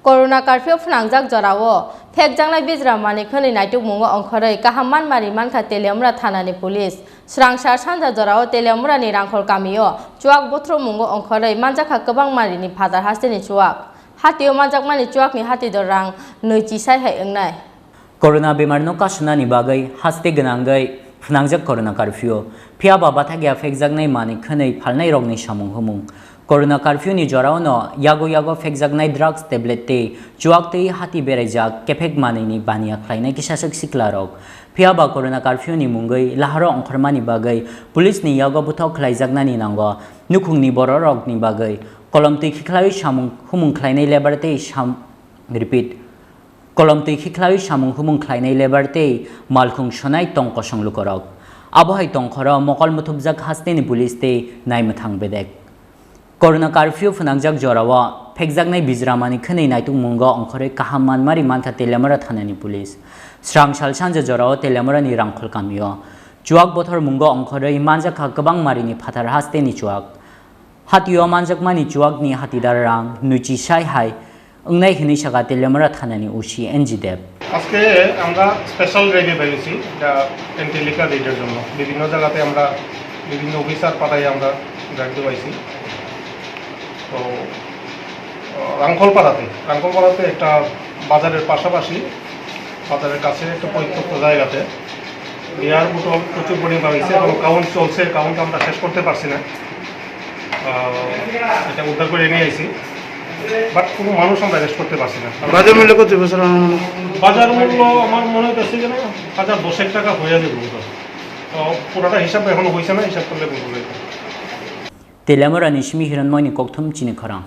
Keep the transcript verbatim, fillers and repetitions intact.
Corona curfew phwnangjak jorao phekjaknai bijra manwi khwnwi naitukmungo ongkhorwi kaham manmari mankha Teliamura thanani police. Swrang sal sanja jorao Teliamurani Rangkhol kamio chuak buthrukmungo ongkhorwi manjakha kwbang manwini phatar hasteni chuak. Hatio manjakmani chuakni hatidor rang nwi chisai hai wngnai. Corona bemarno kasunani bagwi haste gwnangwi phwnangjak Corona curfew. Phiyaba bathakya phekjaknai manwi khwnwi phalnairokni samung humung. Corona curfew ni jorao no yago yago phekjaknai drugs tablet tei chuak tei hati beraijak kephek manwi ni baniya khlainai kisaswk sikla rok. Phiyaba Corona curfew ni mungwi laharo ongkhormani bagwi police ni yago buthok khlaijaknani nango nukhungni bororokni bagwi kolom twi khikhlawi samung humung khlainai lebar tei sam-, repeat. Kolom twi khikhlawi samung humung khlainai lebar tei malkhung sonai tong kosong lukorok. Abohai tongkhoro mokol muthubjak hasteni police tei naimwthang bedek. Corona curfew phwnangjak jorao phekjaknai bijramani khwnwi naitukmungo ongkhorwi kaham manmari mankha Teliamura thanani police. Swrang sal sanja jorao Teliamurani Rangkhol kamio chuak bothor mungo ongkhorwi manjakha kwbang marini phatar hasteni chuak. Hatio manjakmani chuakni hatidar rang nwichi sai hai wngnai hwnwi sakha Teliamura thanani O C N G Deb. আজকে আমরা স্পেশাল ড্রাইভে বেরিয়েছি, এটা anti liquor রেডের জন্য। বিভিন্ন জায়গাতে আমরা, বিভিন্ন অফিসার পাড়ায় আমরা ড্রাইভ দেওয়াইছি। তো, আহ, রাংখল পাড়াতে, রাংখল পাড়াতে একটা বাজারের পাশাপাশি, বাজারের কাছে একটা পরিত্যক্ত জায়গাতে বিয়ার বোতল প্রচুর পরিমাণ পাওয়া গেছে এবং কাউন্ট চলছে, কাউন্ট আমরা শেষ করতে পারছি না। আহ, এটা উদ্ধার করে নিয়ে আইছি, বাট কোনো মানুষ আমরা অ্যারেস্ট করতে পারছি না। বাজার মূল্য কত বছর আনুমানিক? বাজার মূল্য আমার মনে হইতেছে যে না, হাজার দশেক টাকা হয়ে যাবে বোধহয়। তো পুরোটা হিসাব এখনো হয়েছে না, হিসাব করলে বুঝবো এটা। Teliamurani simi Hiranmoyni kokthum chini khorang.